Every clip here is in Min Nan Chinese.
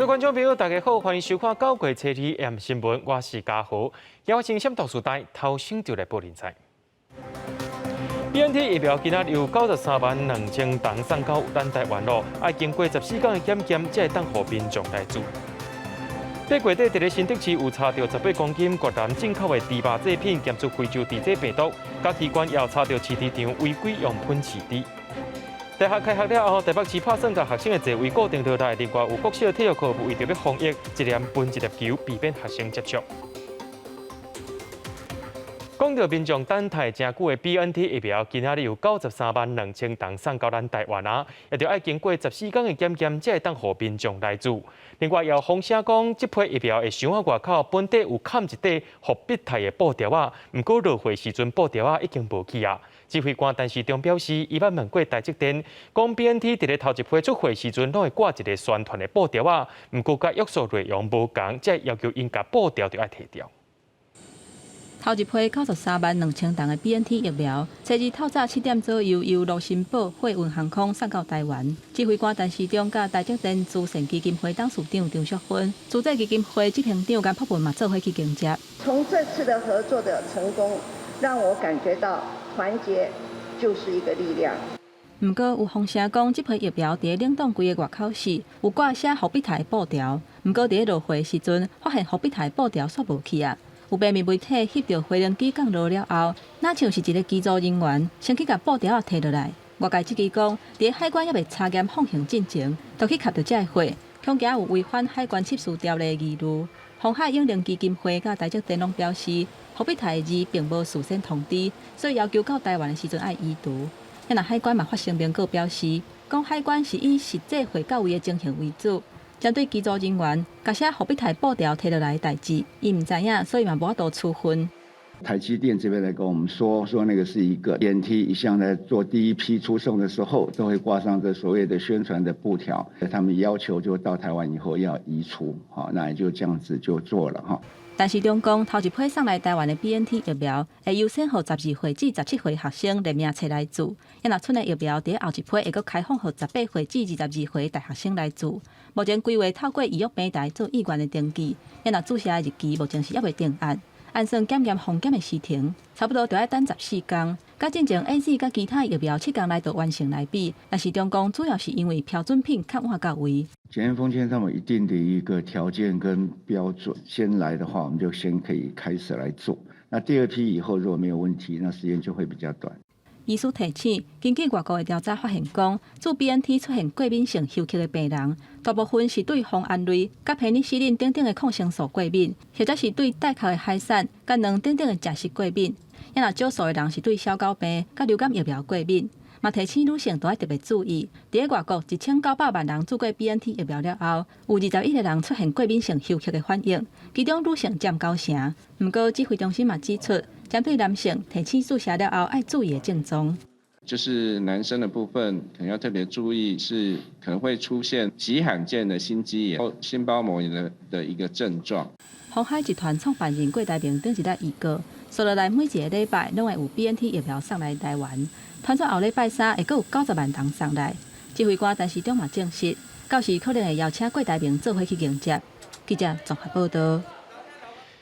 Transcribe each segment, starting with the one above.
各位觀眾朋友，大家好，歡迎收看九月初二 M 新聞，我是嘉豪。今日先讀書台頭先就來報連載。BNT 疫苗今仔有93萬2千筒送到咱台灣咯，愛經過14天的檢驗，才會當予民眾來注。八月底，佇咧新竹市有查著18公斤越南進口的豬肉製品，檢出非洲豬瘟病毒，嘉義縣也有查著飼豬場違規用噴飼豬。大學開學了後，台北市拍算共學生的座位固定落來。另外，有國小體育課為著欲防疫，一連分一粒球，避免學生接觸。講到民眾等待誠久的 BNT 疫苗，今仔日有93萬2千筒送到咱台灣啊，也著愛經過十四天的檢驗，才會當予民眾來注。另外，也有風聲講，這批疫苗會傷仔外口本底有崁一塊復必泰的布條仔，毋過落貨時陣布條仔已經無去啊。指揮官陳時中表示，伊捌問過台積電，講 BNT 佇咧頭一批出貨時陣，攏會掛一个宣傳的布條仔，毋過佮約束內容無仝，才會要求𪜶共布條著愛提掉。頭一批93萬2千筒的 BNT 疫苗，初二透早7點左右由盧森堡貨運航空送到台灣。指揮官陳時中佮台積電慈善基金會董事長張淑芬、慈濟基金會執行長顏柏文嘛做伙去迎接。從這次的合作的成功，讓我感覺到團結就是一個力量。毋過有風聲講，這批疫苗佇冷凍櫃的外口時有掛寫復必泰的布條，毋過佇咧落貨時陣發現復必泰布條煞無去啊。有平面媒體翕著飛行機降落了後，若像是一个機組人員先去共布條仔提落來。外界質疑講，佇海關猶未查驗放行進前，就去揢著這个貨，恐驚有違反海關緝私條例的疑慮。鴻海永齡基金會佮台積電攏表示，復必泰的字並無事先通知，所以要求到台灣的時陣愛移除。若海關嘛發聲明閣表示，講海關是以實際貨到位的情形為主。針對機組人員共寫復必泰布條提落來的代誌，伊毋知影，所以嘛無法度處分。台積電這邊來跟我們說，說那個是一個 BNT 一向在做第一批出送的時候，都會掛上這所謂的宣傳的布條，他們要求就到台灣以後要移除，好，那也就這樣子就做了哈。陳時中講，頭一批送來台灣的 BNT 疫苗，會優先予12歲至17歲學生聯名冊來注。若賰的疫苗，佇後一批會閣開放予18歲至22歲大學生來注。目前規劃透過預約平台做意願的登記，若注射的日期目前是猶未定案。按算檢驗風險的時程，差不多著愛等十四工。佮進前 AZ 佮其他疫苗7工內就完成來比，陳時中講主要是因為標準品較晚到位。檢驗風險上有一定的一個條件跟標準，先來的話，我們就先可以開始來做。那第二批以後如果沒有問題，那時間就會比較短。醫師提醒，根據外國的調查發現，講注 BNT 出現過敏性休克的病人，大部分是對磺胺類、佮盤尼西林等等的抗生素過敏，或者是對帶殼的海產、佮卵等等的食食過敏。也若少數的人是對小狗病、佮流感疫苗過敏。嘛提醒女性都愛特別注意，佇咧外國1900萬人注過 BNT 疫苗了後，有21個人出現過敏性休克的反應，其中女性佔9成。毋過指揮中心嘛指出，針對男性提醒注射了後愛注意的症狀。就是男生的部分，可能要特別注意，是可能會出現極罕見的心肌炎、心包膜炎的一個症狀。鴻海集團創辦人郭台銘頂一日預告，紲落來每一個禮拜攏會有 BNT 疫苗送來台灣。傳說後禮拜三會閣有90萬筒送來。指揮官陳時中嘛證實，到時可能會邀請郭台銘做伙去迎接。記者綜合報道。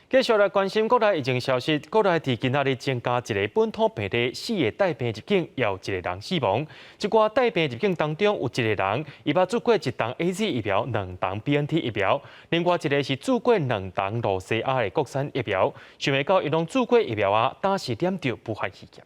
繼續來關心國內疫情消息，國內佇今仔日增加一个本土病例，四个帶病入境，也有一个人死亡。這寡帶病入境當中，有一个人伊捌注過一筒 AZ 疫苗，兩筒 BNT 疫苗，另外一个是注過兩筒露西亞的國產疫苗。想袂到𪜶攏注過疫苗啊，膽是染著武漢肺炎。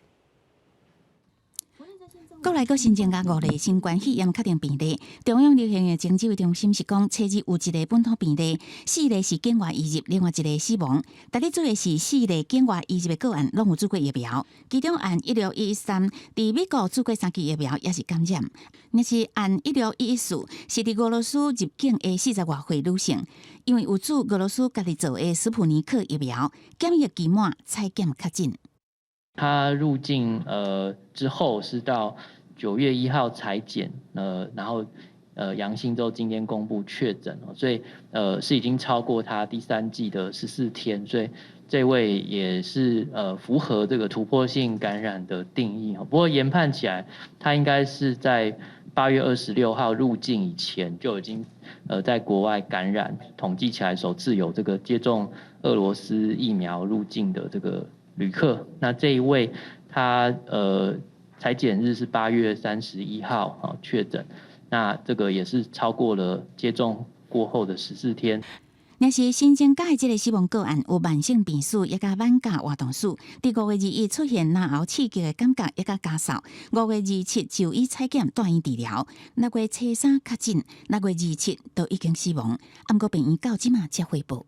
國內閣新增加五例新冠肺炎確定病例，中央流行疫情指揮中心是講，初二有一例本土病例，四例是境外移入，另外一例死亡。特別注意是四例境外移入的個案攏有注過疫苗，其中案16113佇美國注過三劑疫苗也是感染，若是案16114是佇俄羅斯入境的40外歲女性，因為有注俄羅斯家己做的斯普尼克疫苗，檢疫期滿採檢確診。他入境之後是到9月1號採檢，然後陽性之後，今天公布確診哦，所以是已經超過他第三劑的14天，所以這位也是符合這個突破性感染的定義。不過研判起來，他應該是在8月26號入境以前就已經在國外感染，統計起來首次有這個接種俄羅斯疫苗入境的這個旅客。那這一位他採檢日是8月31號啊確診，那這個也是超過了接種過後的14天。若是新增加的這个死亡個案有慢性病史，抑佮晚假活動史，佇5月21出現咽喉刺激的感覺，抑佮咳嗽。5月27就醫採檢住院治療，6月初三確診，6月27都已經死亡。毋過病院到這馬才匯報。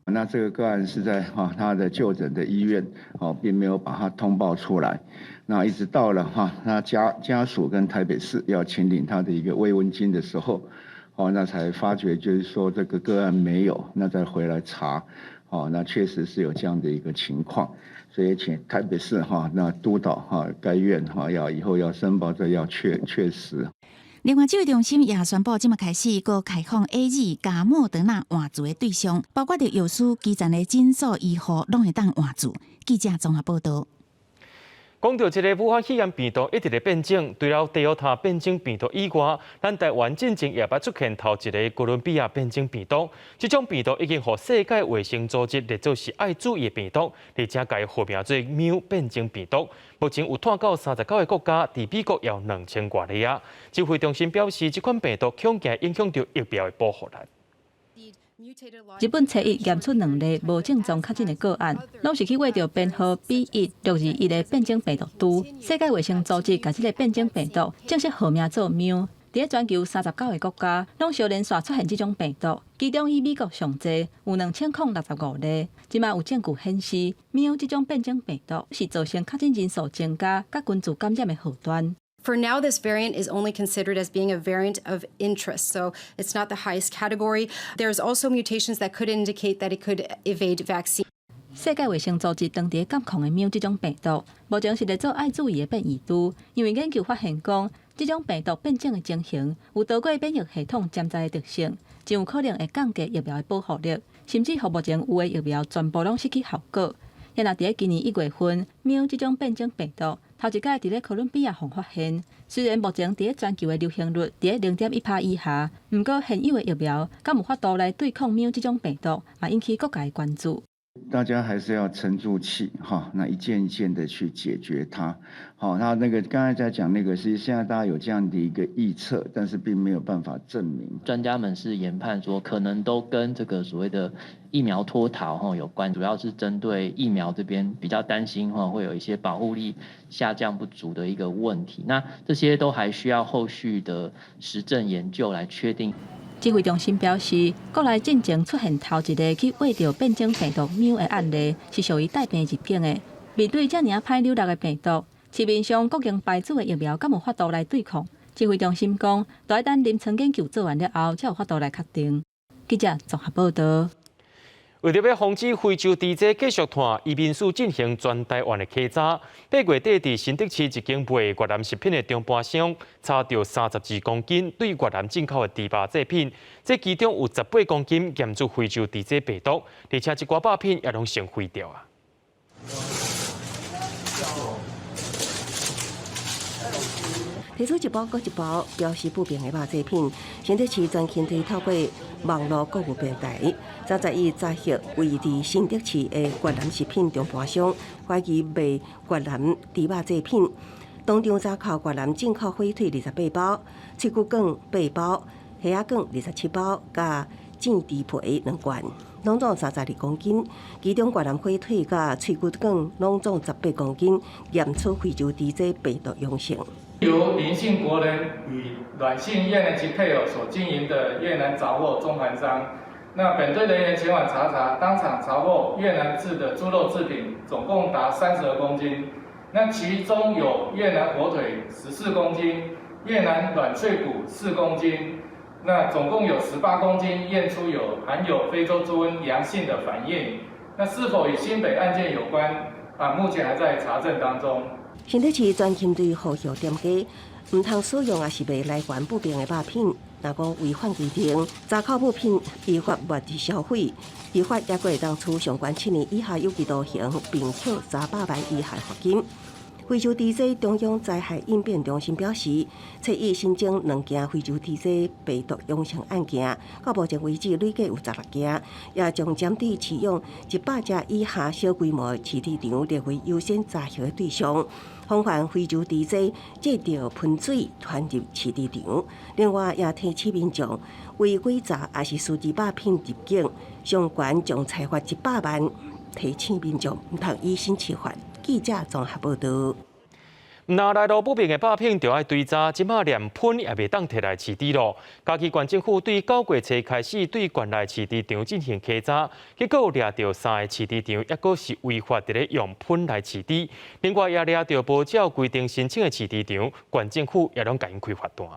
那這個個案是在哈他的就診的醫院，哦，並沒有把它通報出來。那一直到了哈他家屬跟台北市要請領他的一個慰問金的時候，哦，那才發覺就是說這個個案沒有，那再回來查，哦，那確實是有這樣的一個情況，所以請台北市哈那督導哈該院哈要以後要申報這要確實。另外，指揮中心也宣布，這馬開始閣開放 AZ 佮莫德納換注的對象，包括著藥師、基層的診所醫護，攏會當換注。記者綜合報道。講到這个武漢肺炎病毒一直咧變種，除了德爾塔變種病毒以外，咱台灣進前也捌出現頭一个哥倫比亞變種病毒。這種病毒已經予世界衛生組織列做是愛注意的病毒，而且共伊號名做繆變種病毒。目前有湠到39个國家，佇美國也有2000外例啊。指揮中心表示，這款病毒恐驚影響著疫苗的保護力。日本初一驗出兩例無症狀確診的個案，攏是去穢著編號 B.1.621的變種病毒株。世界衛生組織共這个變種病毒正式號名做繆。佇全球39个國家，攏相連續出現這種病毒，其中以美國上濟，有2065例。這馬有證據顯示，繆這種變種病毒是造成確診人數增加、佮群聚感染的禍端。 For now, this variant is only considered as being a variant of interest, so it's not the highest category. There's also mutations that could indicate that it could evade vaccine. 世界衛生組織當地監控的繆這種病毒，目前是列做愛注意的變異株，因為研究發現講，這種病毒變種的情形有逃過免疫系統潛在的特性，真有可能會降低疫苗的保護力，甚至予目前有的疫苗全部攏失去效果。若佇咧今年1月份，繆這種變種病毒頭一擺佇咧哥倫比亞予發現。雖然目前佇咧全球的流行率佇咧0.1趴以下，毋過現有的疫苗敢有法度來對抗繆這種病毒，嘛引起各界關注。大家還是要沉住氣，哈，那一件一件的去解決它。好，那那個剛才在講那個是現在大家有這樣的一個預測，但是並沒有辦法證明。專家們是研判說，可能都跟這個所謂的疫苗脫逃哈有關，主要是針對疫苗這邊比較擔心哈，會有一些保護力下降不足的一個問題。那這些都還需要後續的實證研究來確定。指揮中心表示，國內進前出現頭一个去穢著變種病毒繆的案例，是屬於帶病入境的。面對遮爾仔歹扭力的病毒，市面上各間牌子的疫苗敢有法度來對抗？指揮中心講，著愛等臨床研究做完了後，才有法度來確定。記者綜合報道。為著欲防止非洲豬瘟繼續湠，移民署進行全台灣的稽查。8月底，佇新竹市一間賣越南食品的中盤商，查著32公斤對越南進口的豬肉製品，這其中有18公斤驗出非洲豬瘟病毒，而且這寡肉品也攏成廢掉啊。提出一包閣一包標示不明的肉製品，新竹市專勤隊透過網路購物平台，31查核位佇新竹市的越南食品中盤商，懷疑賣越南豬肉製品，當場查扣越南進口火腿28包、脆骨卷八包、蝦仔卷27包，佮煎豬皮兩罐，攏總32公斤。其中越南火腿佮脆骨卷攏總18公斤，驗出非洲豬瘟病毒陽性。由林姓國人與阮姓越南籍配偶所經營的越南雜貨中盤商，那本隊人員前往查查，當場查獲越南製的豬肉製品，總共達32公斤。那其中有越南火腿14公斤，越南軟脆骨4公斤，那總共有18公斤驗出有含有非洲豬瘟陽性的反應。那是否與新北案件有關？啊，目前還在查證當中。新竹市專勤隊呼籲店家，毋通使用抑是賣來源不明的肉品。若講違反規定，查扣物品依法沒入銷毀，依法猶閣會當處上懸7年以下有期徒刑，並處300萬以下罰金。非洲豬瘟中央災害應變中心表示，初一新增兩件非洲豬瘟病毒陽性案件，到目前為止累計有16件，也將針對飼養100隻以下小規模飼豬場列為優先查核的對象，防範非洲豬瘟藉著噴水傳入飼豬場。另外，也提醒民眾違規炸抑是私製肉品入境，上懸將裁罰100萬，提醒民眾毋通以身試法。記者綜合報導。若來路不明的肉品就愛追查，這馬連噴也袂當提來飼豬囉。嘉義縣政府對9月初開始對縣內飼豬場進行稽查，結果掠著三个飼豬場，猶閣是違法佇咧用噴來飼豬。另外也掠著無照規定申請的飼豬場，縣政府也攏共𪜶開罰單。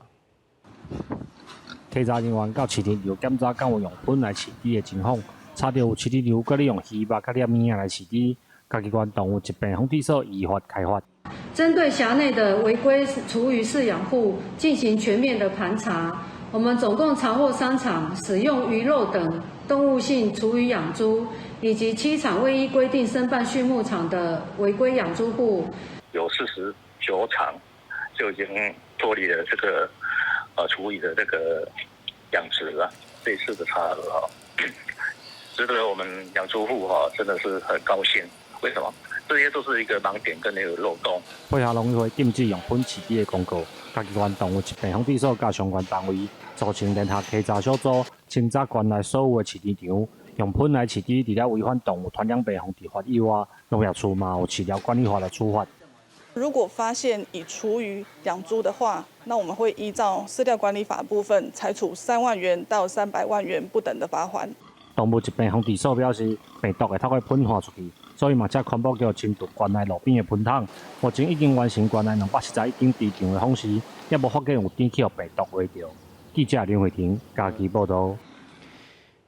稽查人員到飼豬場檢查，敢有用噴來飼豬的情況，查著有飼豬場閣咧用魚肉佮捏物仔來飼豬。嘉義縣動物疾病防治所依法開罰。針對轄內的違規廚餘飼養戶進行全面的盤查，我們總共查獲3場使用魚肉等動物性廚餘養豬，以及7場未依規定申辦畜牧場的違規養豬戶。有49場就已經脫離了這個廚餘的這個養殖了。這次的查核哈，值得我們養豬戶哈真的是很高興。為什麼？這些都是一個盲點跟那個漏洞。配合農委會禁止用噴飼豬的公告，嘉義縣動物疾病防治所佮相關單位組成聯合稽查小組，清查縣內所有的飼豬場，用噴來飼豬，除了違反動物傳染病防治法以外，農業處嘛有飼料管理法來處罰。如果發現以廚餘養豬的話，那我們會依照飼料管理法部分，裁處3萬元到300萬元不等的罰鍰。動物疾病防治所表示，病毒會透過噴汗出去，所以嘛才宣布叫清除縣內路邊的噴桶。目前已經完成縣內241間豬場的訪視，也無發現有豬去予病毒搲著。記者林慧婷嘉義報導。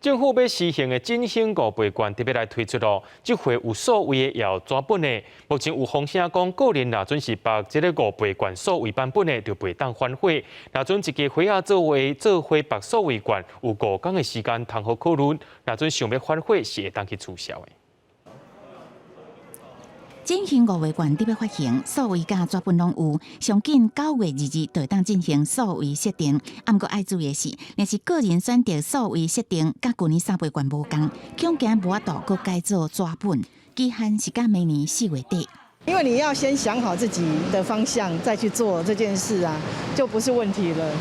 政府欲施行的振興五倍券特別來推出囉，這回有數位的，也有紙本的。目前有風聲講，個人若準是縛這个五倍券數位版本的，就袂當反悔。若準一家伙仔做伙縛數位券，有5工的時間通好考慮。若準想欲反悔，是會當去取消的。振興五倍券特別發行，數位佮紙本攏有，上緊9月2日就會當進行數位設定。毋過愛注意的是，若是個人選擇數位設定，佮舊年三倍券無仝，恐驚無法度閣改做紙本，期限是到明年4月底。因為你要先想好自己的方向，再去做這件事啊，就不是問題了。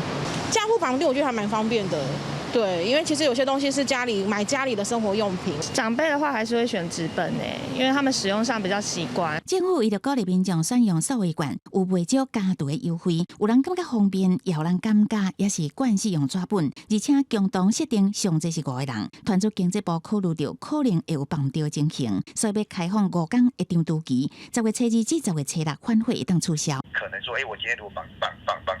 家戶綁定，我覺得還蠻方便的。對，因為其實有些東西是家裡買家裡的生活用品。長輩的話還是會選紙本誒，因為他們使用上比較習慣。政府為著鼓勵民眾選用數位券，有袂少加度的優惠，有人感覺方便，也有人感覺也是慣勢用紙本，而且共同設定上濟是五個人。傳出經濟部考慮著可能會有綁著情形，所以欲開放5工的長拄期，10月初2至10月初6反悔會當取消。可能說，我今天如果綁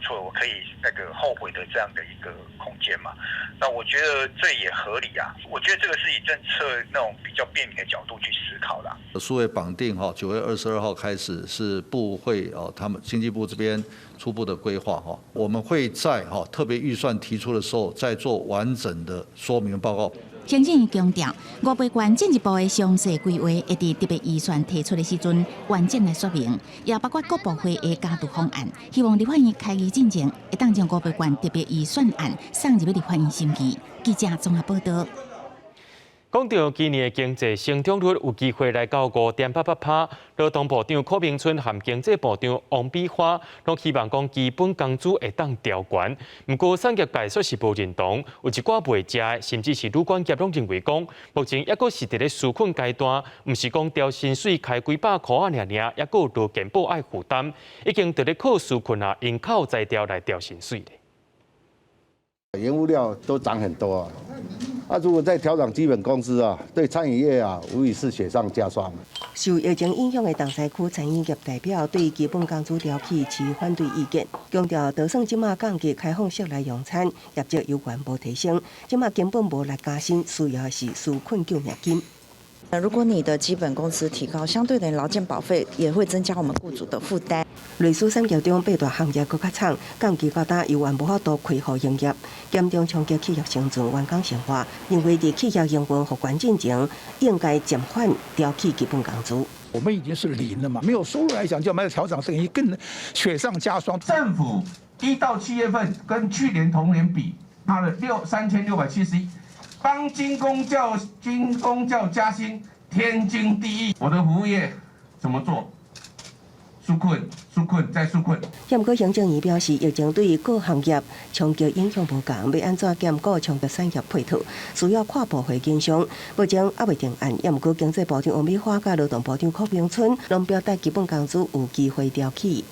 錯了，我可以那個後悔的這樣的一個空間嘛？那我覺得這也合理啊。我覺得這個是以政策那種比較便民的角度去思考啦。數位綁定哈，9月22號開始是部會哦，他們經濟部這邊初步的規劃哈，我們會在哈特別預算提出的時候再做完整的說明報告。行政院強調，五倍券進一步的詳細規劃會佇特別預算提出的時陣完整來說明，也包括各部會的加注方案。希望立法院開議進前，會當將五倍券特別預算案送入立法院審議。記者綜合報導。講到今年的經濟成長率有機會來到5.88%，勞動部長柯銘春和經濟部長王美花攏希望講基本工資會當調懸。毋過產業界煞是無認同，有一寡賣食的，甚至是旅館業攏認為講，目前猶閣是佇咧紓困階段，毋是講調薪水開幾百箍仔爾爾，猶閣有勞健保愛負擔，已經佇咧靠紓困啊，用靠才調來調薪水。原物料都漲很多啊，啊，如果再調漲基本工資啊，對餐飲業啊，無疑是雪上加霜。受疫情影響的重災區餐飲業代表對基本工資調起持反對意見，強調就算這馬降級開放室內用餐，業績猶原無提升，這馬根本無力加薪，需要的是紓困救命金。如果你的基本工資提高，相對的勞健保費也會增加我們雇主的負擔。類似產業中八大行業閣較慘，降級到今猶原無法度開放營業，嚴重衝擊企業生存、員工生活。認為佇企業營運復原進前，應該暫緩調起基本工資。我們已經是零了嘛，沒有收入來講，就沒有調整，等於更雪上加霜。政府1到7月份跟去年同年比，差了3671，幫軍公教軍公教加薪，天經地義。我的服務業怎麼做？紓困、紓困再紓困。毋過行政院表示，疫情對各行業衝擊影響無仝，欲按怎兼顧衝擊產業配套，需要跨部會研商。目前猶未定案，毋過經濟部長王美花佮勞動部長郝柏村攏表達基本工資有機會調起。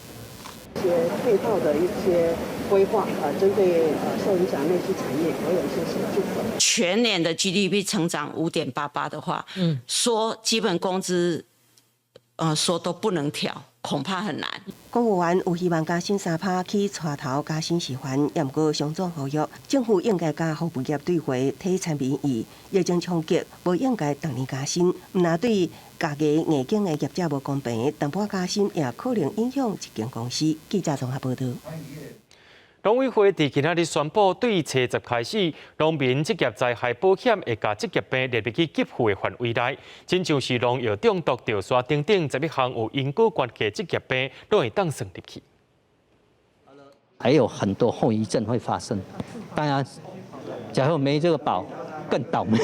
一些配套的一些規劃，針對受影響內需產業，會有一些協助。全年的 GDP 成長5.88的話，說基本工資，說都不能調。恐怕很難。公務員有希望加薪3%，去帶頭加薪示範，毋過商總呼籲政府應該佮服務業對話，體察民意。疫情衝擊，無應該逐年加薪，毋但對家己硬頸的業者無公平，淡薄加薪也可能影響一間公司。記者綜合報道。農委會佇今仔日宣布，對初十開始，農民職業災害保險會共職業病列入去給付的範圍內，親像是農藥中毒、著沙等等11項有因果關係職業病，攏會當算入去。還有很多後遺症會發生，當然，假如沒這個保，更倒霉。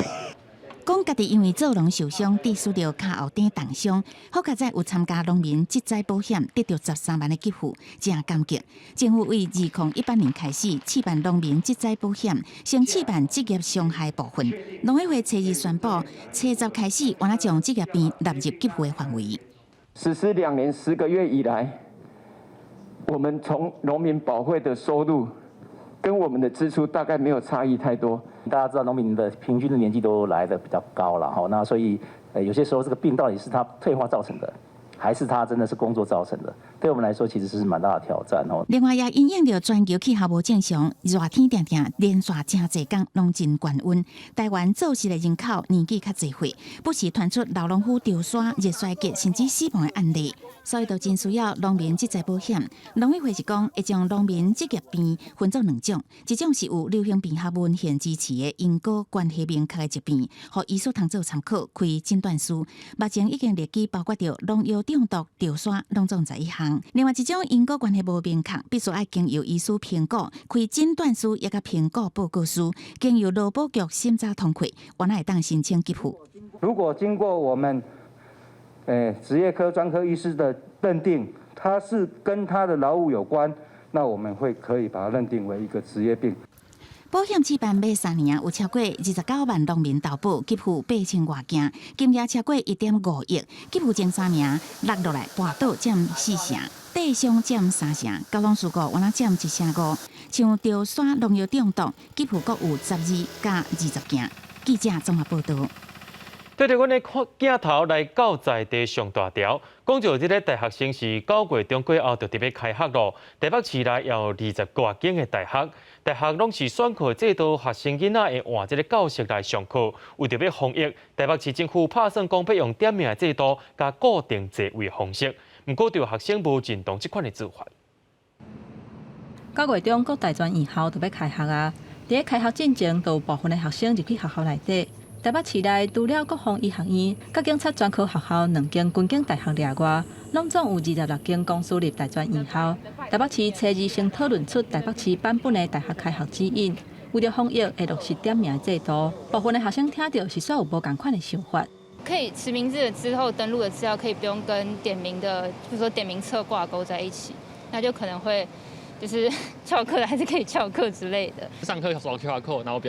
講家己因為做農受傷，致使著跤後底重傷，好佳哉有參加農民職災保險，得著13萬的給付，誠感激。政府為2018年開始試辦農民職災保險，先試辦職業傷害部分。農委會初二宣布，初十開始，原來將職業病納入給付的範圍。實施2年10個月以來，我們從農民保費的收入跟我們的支出大概沒有差異太多。大家知道農民的平均的年紀都來得比較高了哈，那所以有些時候這個病到底是他退化造成的，還是他真的是工作造成的？對我們來說其實是蠻大的挑戰哦。另外也因應著全球氣候無正常，熱天定定連續誠濟工攏真懸溫。台灣做事的人口年紀較濟歲，不時傳出老農夫著沙、熱衰竭甚至死亡的案例，所以就真需要農民職災保險。農委會是講會將農民職業病分做兩種，一種是有流行病學文獻支持的因果關係明確的疾病，予醫師通做參考開診斷書。目前已經列舉包括著農藥中毒、著沙，攏總11項。另外一種因果關係無明確，必須愛經由醫師評估、開診斷書，抑佮評估報告書，經由勞保局審查通過，原來會當申請給付。如果經過我們職業科專科醫師的認定，他是跟他的勞務有關，那我們會可以把它認定為一個職業病。保險試辦欲3年，有超過29萬農民投保，給付8000外件，金額超過1.5億，給付前三名落落來，跋倒佔4成，跌傷佔3成，交通事故原來佔1成5。像著沙農藥中毒，給付閣有12佮20件。記者綜合報導。對著阮的鏡頭來到在地上大條，講著這个大學城是9月中過後就佇欲開學囉。台北市內有20外間的大學，大學攏是選課制度，學生囡仔會換這个教室來上課。為著欲防疫，台北市政府拍算講欲用點名制度佮固定座位方式。毋過，著學生無認同這款的做法。9月中各大專院校就欲開學啊！佇咧開學進前，就有部分的學生入去學校內底。台北市內除了國防醫學院、佮警察專科學校兩間軍警大學掠外，攏總有26間公私立大專院校。台北市初二先討論出台北市版本的大學開學指引，為著防疫會落實點名制度。部分的學生聽著是煞有無仝款的想法。可以實名制之後登錄的資料可以不用跟點名的，就是說點名冊掛鈎在一起，那就可能會就是翹課還是可以翹課之類的。上課掃 QR code，然後不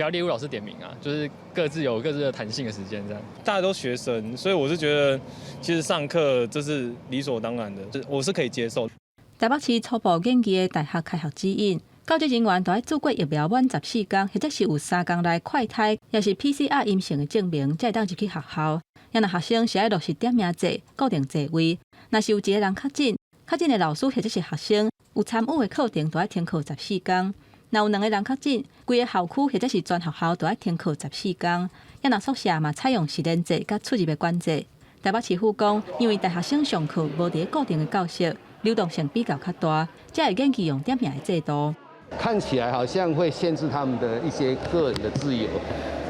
要列入老師點名啊，就是各自有各自的彈性的時間這樣。大家都學生，所以我是覺得其實上課這是理所當然的，我是可以接受。台北市初步研擬的大學開學指引，教職人員都愛注過疫苗滿14天，或者是有3工內快篩，抑是 PCR 陰性的證明，才會當入去學校。若學生是愛落實點名制，固定座位。若是有一个人確診，確診的老師或者是學生有參與的課程，都愛停課14天。若有兩个人確診，規个校區或者是全學校都愛停課14工。抑若宿舍嘛採用實聯制佮出入的管制。台北市府講，因為大學生上課無佇咧固定的教室，流動性比較較大，才會研究用點名的制度。看起來好像會限制他們的一些個人的自由，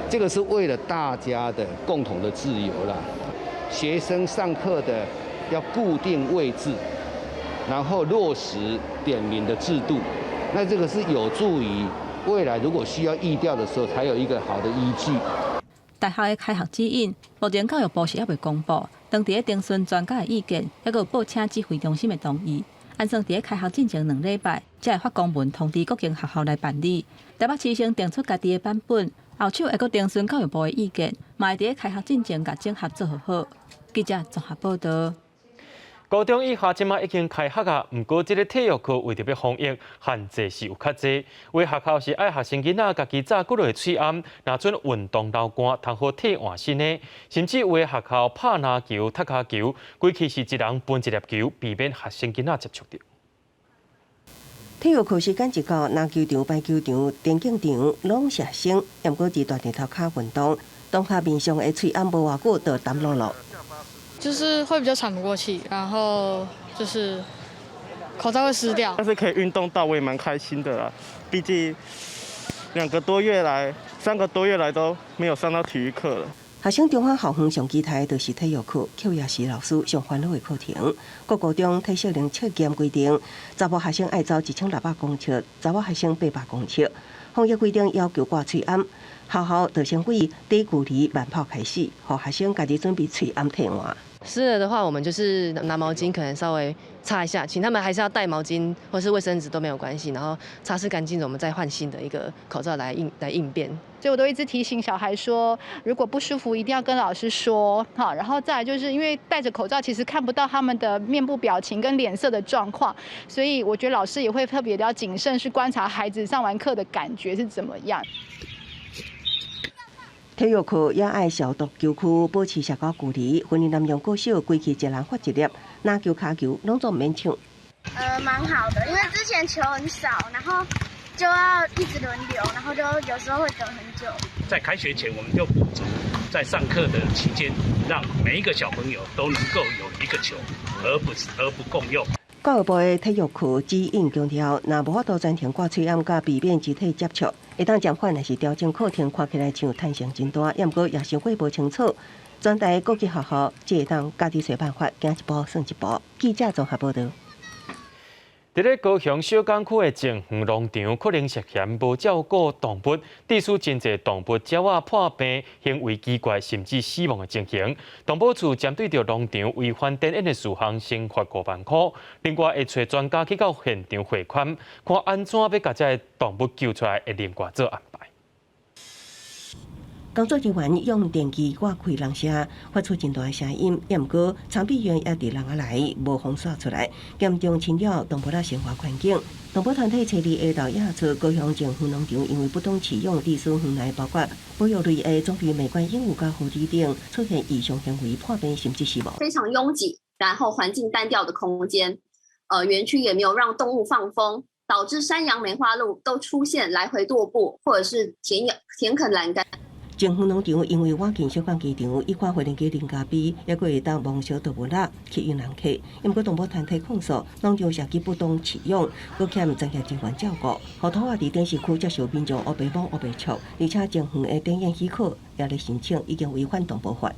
這個是為了大家的共同的自由啦。學生上課的要固定位置，然後落實點名的制度，那這個是有助於未來如果需要疫調的時候，才有一個好的依據。大學的開學指引，目前教育部是猶未公布，當佇咧徵詢專家的意見，猶閣有報請指揮中心的同意。按算佇咧開學進前2禮拜，才會發公文通知各間學校來辦理。台北市先定出家己的版本，後手會閣徵詢教育部的意見，嘛會佇咧開學進前共整合做好。記者綜合報道。高中以下這馬已經開學啊，毋過這个體育課為著欲防疫，限制是有較濟。有的學校是愛學生囡仔家己紮幾落喙罨，若準運動流汗，通好替換新的。甚至有的學校拍籃球、踢跤球，規氣是一人分一粒球，避免學生囡仔接觸著。體育課時間一到，籃球場、排球場、田徑場攏是學生，毋過佇大殿頭跤運動，同學面上的喙罨無偌久就澹落落。就是會比較喘不過氣，然後就是口罩會濕掉。但是可以運動到，我也蠻開心的啦。畢竟2個多月來、3個多月來都沒有上到體育課了。學生中華校園上期待就是體育課，課也是老師上煩惱的課程。各高中體適能測驗規定，查某學生愛走1600公尺，查某學生800公尺。防疫規定要求掛喙罨，學校就先為短距離慢跑開始，予學生家己準備喙罨替換。濕了的話，我們就是拿毛巾，可能稍微擦一下，請他們還是要帶毛巾或是衛生紙都沒有關係，然後擦拭乾淨，我們再換新的一個口罩來應變。所以我都一直提醒小孩說，如果不舒服，一定要跟老師說，好，然後再來就是因為戴着口罩，其實看不到他們的面部表情跟臉色的狀況，所以我覺得老師也會特別的要謹慎去觀察孩子上完課的感覺是怎麼樣。體育課也愛消毒球區，保持社交距離。雲林南陽國小規氣一人發一粒，籃球、跤球攏總免搶。蠻好的，因為之前球很少，然後就要一直輪流，然後就有時候會等很久。在開學前，我們就補足，在上課的期間，讓每一個小朋友都能夠有一個球，而不共用。教育部的體育課指引強調，若無法度全程掛喙罨，佮避免肢體接觸，會當暫緩，還是調整課程，看起來像彈性真大，毋過也傷過無清楚。全台各級學校只會當家己揣辦法，行一步算一步。記者綜合報道。佇咧高雄小港區的靜園農場，可能涉嫌無照顧動物，致使真濟動物鳥仔破病、行為奇怪，甚至死亡的情形。動保處針對著農場違反展演的事項，先罰5萬箍。另外會揣專家去到現場會勘，看按怎欲共這个動物救出來，會另外做安排。工作人員用電機割開籠舍，發出真大的聲音。毋過，長臂猿也佇籠仔內無予紲出來，嚴重侵擾動物仔生活環境。動保團體初二下晝驗出高雄靜園農場因為不當飼養，致使園內包括保育類的棕鼻美觀鸚鵡佮狐狸等出現異常行為、破病甚至死亡。非常擁擠，然後環境單調的空間，園區也沒有讓動物放風，導致山羊、梅花鹿都出現來回踱步，或者是舔啃欄杆。靜園農場因為倚近小港機場，伊看飛行機零咖啡，猶閣會當望小動物仔吸引人客。毋過動保團體控訴，農場涉及不當飼養，閣欠專業人員照顧，予兔仔佇展示區接受民眾烏白摸烏白觸，而且靜園的展演許可也咧申請，已經違反動保法。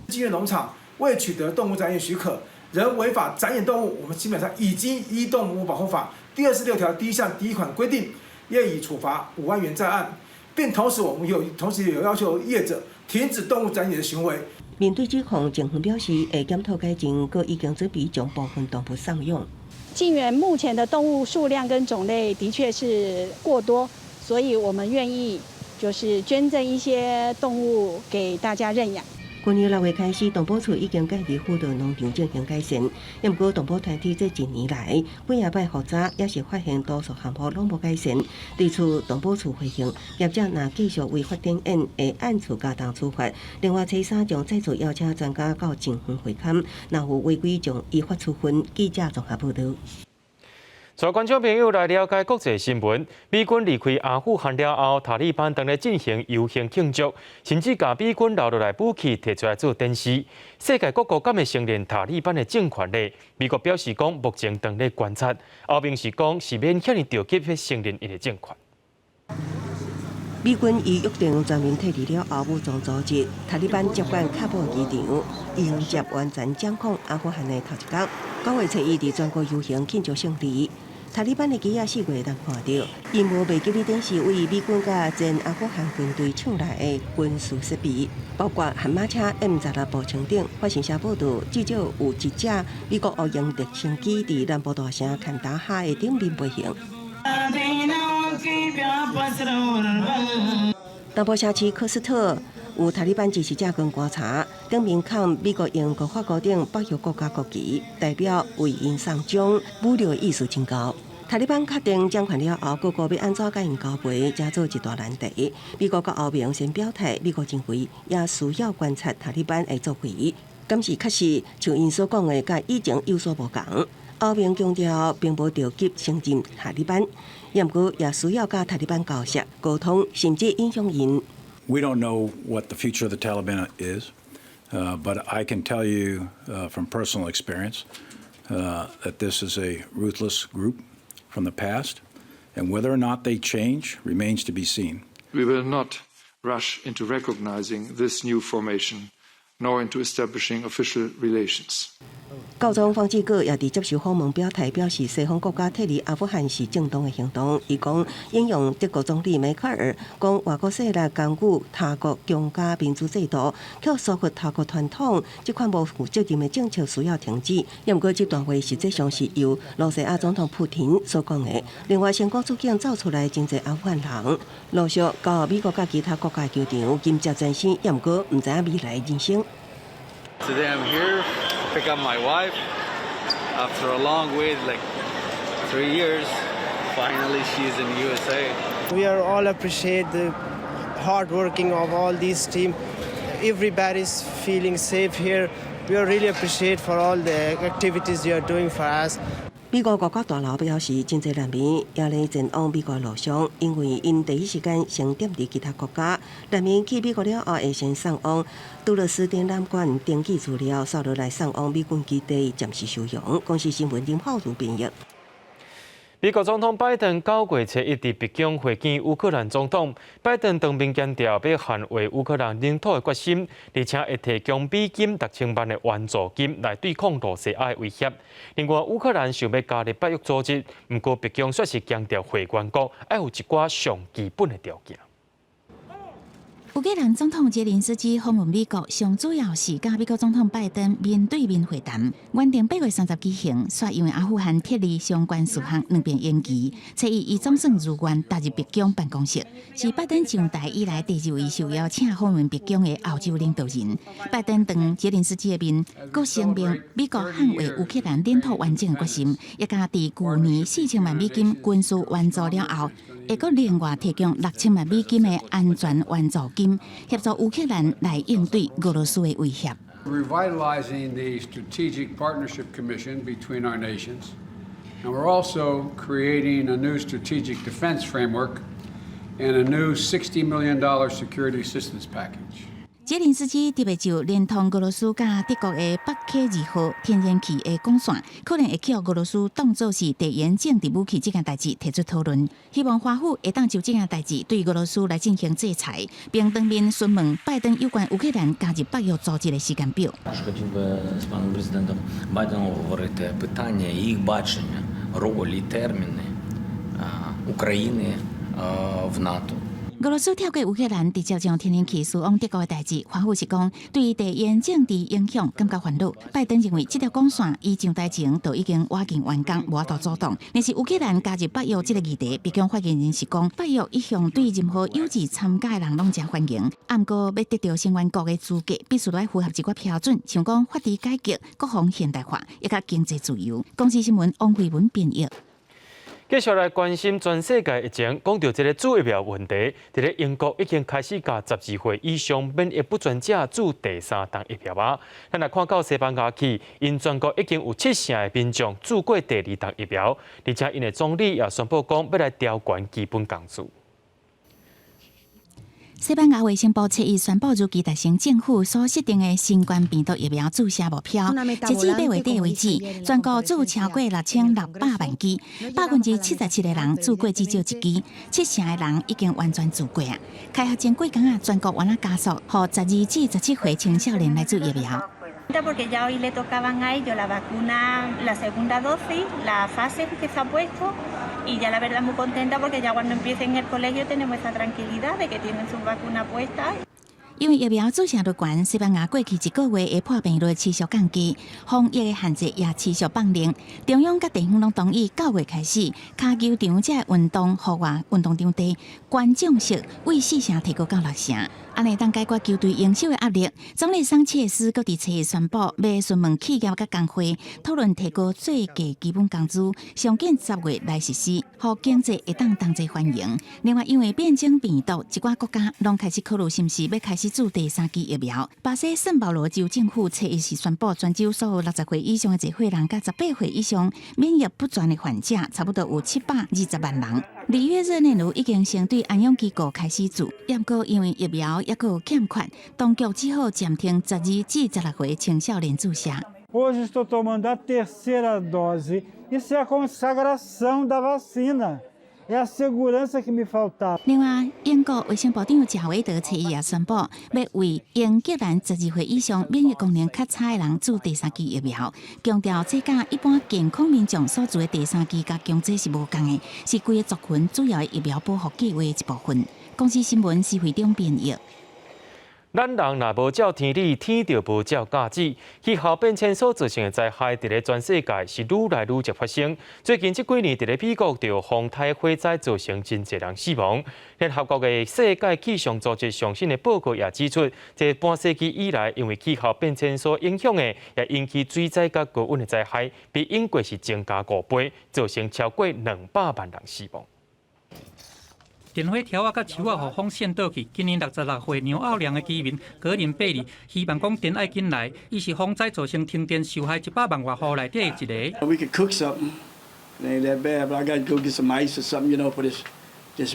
靜園農場未取得動物展演許可，仍違法展演動物，我們基本上已經依動物保護法第26條第一項第一款規定，業已處罰5萬元在案。並同時，我們有同時有要求業者停止動物展演的行為。面對指控，政府表示會檢討改進，閣已經準備將部分動物送養。靜園目前的動物數量跟種類的確是過多，所以我們願意就是捐贈一些動物給大家認養。去年6月開始，動保處已經介入輔導農場進行改善。毋過動保團體這一年來幾仔擺複查，也是發現多數項目攏無改善。對此，動保處回應，業者若繼續違法展演，會按處加重處罰。另外，初三將再次邀請專家到靜園會勘，若有違規，將依法處分。記者綜合報道。帶觀眾朋友來了解國際新聞。美軍離開阿富汗了後，塔利班當咧進行遊行慶祝，甚至共美軍留落來武器提出來做展示。世界各國敢會承認塔利班的政權呢？美國表示講，目前當咧觀察。歐盟是講是免遐爾著急欲承認𪜶的政權。美軍依約定全面撤離了後，武裝組織塔利班接管喀布爾機場，迎接完全掌控阿富汗的頭一工。9月初一佇全國遊行慶祝勝利。塔利班的旗仔四月通看著，𪜶無袂記得展示為美軍佮前阿富汗軍隊搶來的軍事設備，包括悍馬車 M16步槍等。法新社報導，至少有一架美國烏鷹直升機佇南部大城坎達哈的頂面飛行。南部城市科斯特有塔利班支持者扛棺柴，頂面崁美國、英國、法國等北約國家國旗，代表為𪜶送終，武力意思真高。塔利班確定掌權了後，各國欲按怎共𪜶交陪，成做一大難題。美國佮歐盟先表態，美國認為也需要觀察塔利班的作為，敢是確實像𪜶所講的，佮以前有所無仝。歐盟強調，並無著急承認塔利班，毋過也需要佮塔利班交涉、溝通，甚至影響𪜶。 We don't know what the future of the Taliban is, but I can tell you from personal experience that this is a ruthless group from the past, and whether or not they change remains to be seen. We will not rush into recognizing this new formation, nor into establishing official relations. 教宗方濟各也佇接受訪問表態，表示西方國家撤離阿富汗是正當的行動。伊講引用德國總理梅克爾講，外國勢力干預他國強加民主制度，去束縛他國傳統，這款無負責任的政策需要停止。毋過這段話實際上是由羅西亞總統普廷所講的。另外，成功處境走出來真濟阿富汗人，陸續到美國佮其他國家球場迎接全新，也毋過毋知影未來人生。 Today I'm here to pick up my wife after a long wait, like 3 years. Finally, she's in USA. We are all appreciate the hard working of all these team. Everybody's feeling safe here. We are really appreciate for all the activities you are doing for us. 美國五角大樓表示，真濟難民也咧前往美國路上，因為𪜶第一時間先踮佇其他國家。難民去美國了後，會先送往杜勒斯展覽館登記資料，煞落來送往美軍基地暫時收容。公視新聞林浩如編譯。美國總統拜登9月初一佇白宮會見烏克蘭總統，拜登當面強調欲捍衛烏克蘭領土的決心，而且會提供美金6000萬的援助金來對抗羅西亞的威脅。另外，烏克蘭想欲加入北約組織，毋過白宮煞是強調會員國愛有一寡上基本的條件。烏克蘭總統澤連斯基訪問美國，上主要是佮美國總統拜登面對面會談。原定8月30舉行，煞因為阿富汗撤離相關事項兩邊延期。初一伊總算如願踏入白宮辦公室，是拜登上台以來第二位受邀請訪問白宮的歐洲領導人。拜登當澤連斯基的面，閣聲明美國捍衛烏克蘭領土完整的決心，也佮佇舊年4000萬美金軍事援助了後，會閣另外提供6000萬美金的安全援助金，協助烏克蘭來應對俄羅斯的威脅。 Revitalizing the Strategic Partnership Commission between our nations, and we're also creating a new strategic defense framework and a new $60 million security assistance package. 澤連斯基特別就連通俄羅斯佮德國的北溪二號天然氣的管線，可能會予俄羅斯當做是地緣政治武器這件代誌提出討論，希望華府會當就這件代誌對俄羅斯來進行制裁，並當面詢問拜登有關烏克蘭加入北約組織的時間表。 Хотів би з паном президентом Байденом обговорити питання їх бачення ролі, терміни України в НАТО. 俄羅斯透過烏克蘭直接將天然氣輸往德國的代誌，華府是講對地緣政治影響感覺煩惱。拜登認為這條管線伊上台前就已經倚近完工，無法度阻擋。但是烏克蘭加入北約這個議題，白宮發言人是講，北約一向對任何有志參加的人攏誠歡迎。毋過欲得著成員國的資格，必須愛符合一寡標準，像講法治改革、國防現代化，以及經濟自由。公視新聞王慧文編譯。繼續來關心全世界疫情，講著這个注疫苗問題，佇咧英國已經開始共12歲以上免疫不全者注第三針疫苗啊。咱來看到西班牙去，𪜶全國已經有七成的民眾注過第二針疫苗，而且𪜶的總理也宣布講欲來調懸基本工資。西班牙衛生部初一宣布，如期達成政府所設定的新冠病毒疫苗注射目標。截至8月底為止，全國注超過6600萬劑，77%的人注過至少一劑，七成的人已經完全注過啊。開學前幾工啊，全國猶加速，予12至17歲青少年來注疫苗。 Porque ya hoy le tocaban a ellos la vacuna, la segunda dosis, la fase que se ha puesto, y ya la verdad muy contenta porque ya cuando empiecen el colegio tenemos esa tranquilidad de que tienen su vacuna puesta. 因為疫苗注射率懸，西班牙過去一個月的破病率持續降低，防疫的限制也持續放寬。中央佮地方攏同意，9月開始，跤球場這運動戶外運動場地觀眾席為四成提高到六成，按呢會當解決球隊營收的壓力。總理桑切斯閣佇初一宣布，欲詢問企業佮工會討論提高最低基本工資，上緊10月來實施，予經濟會當同齊繁榮。另外，因為變種病毒，一寡國家攏開始考慮是毋是欲開始注第三劑疫苗。巴西聖保羅州政府初一時宣布，全州所有60歲以上的濟歲人，佮18歲以上免疫不全的患者，差不多有720萬人。里約熱內盧已經先對安養機構開始注，毋過因為疫苗猶閣有欠缺，當局只好暫停12至16歲青少年注射。 Hoje estou tomando a terceira dose. Isso é a consagração da vacina. É a segurança que me faltava. 另外，英國衛生部長賈維德初一也宣布，欲為英格蘭12歲以上免疫功能較差的人注第三劑疫苗，強調這佮一般健康民眾所注的第三劑佮強制是無仝的，是規個族群主要的疫苗保護計劃的一部分。公視新聞施惠中編譯。咱人若無照天理，天就無照教子。氣候變遷所造成的災害，佇咧全世界是愈來愈濟發生。最近這幾年，佇咧美國就有風颱火災造成真濟人死亡。聯合國的世界氣象組織上新的報告也指出，這半世紀以來，因為氣候變遷所影響的，也引起水災佮高溫的災害，比英國是增加5倍，造成超過200萬人死亡。電火柱仔佮樹仔予風扇倒去。今年66歲紐奧良的居民格林貝利希望講電愛緊來，伊是風災造成停電受害100萬外戶內底的一個。 We could cook something. It ain't that bad, but I got to go get some ice or something, for this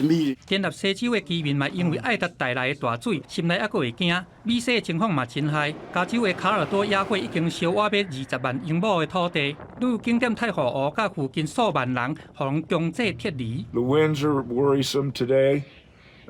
meat. 田納西州的居民嘛，因為愛達帶來的大水，心內猶閣會驚。美西的情況嘛真害，加州的卡爾多野火已經燒倚欲20萬英畝的土地，旅遊景點太湖湖佮附近數萬人，予人強制撤離。 The winds are worrisome today,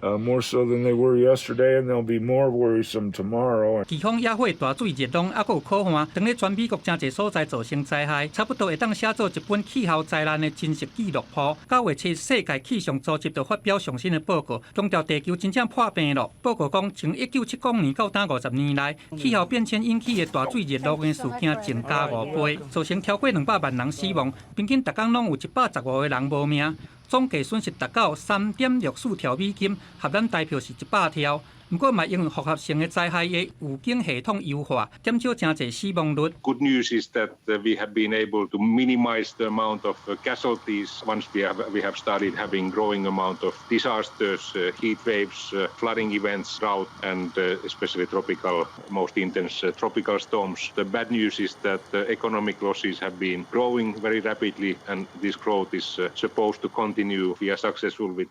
more so than they were yesterday, and they'll be more worrisome tomorrow. 颶風野火、大水、熱浪，猶閣有苦旱，當咧全美國誠濟所在造成災害，差不多會當寫做一本氣候災難的真實記錄簿。9月七世界氣象組織就發表上新的報告，強調地球真正破病了。報告講，從1970年到今50年來，氣候變遷引起的大水、熱浪的事件增加5倍，造成超過200萬人死亡，平均逐工攏有115個人無命。總計損失達到3.64兆美金，合咱台票是100兆。毋過嘛，因為複合性的災害的預警系統優化，減少誠濟死亡率。 Good news is that we have been able to minimize the amount of casualties once we have started having growing amount of disasters, heat waves, flooding events, drought, and especially tropical, most intense tropical storms. The bad news is that economic losses have been growing very rapidly, and this growth is supposed to continue. If we are successful with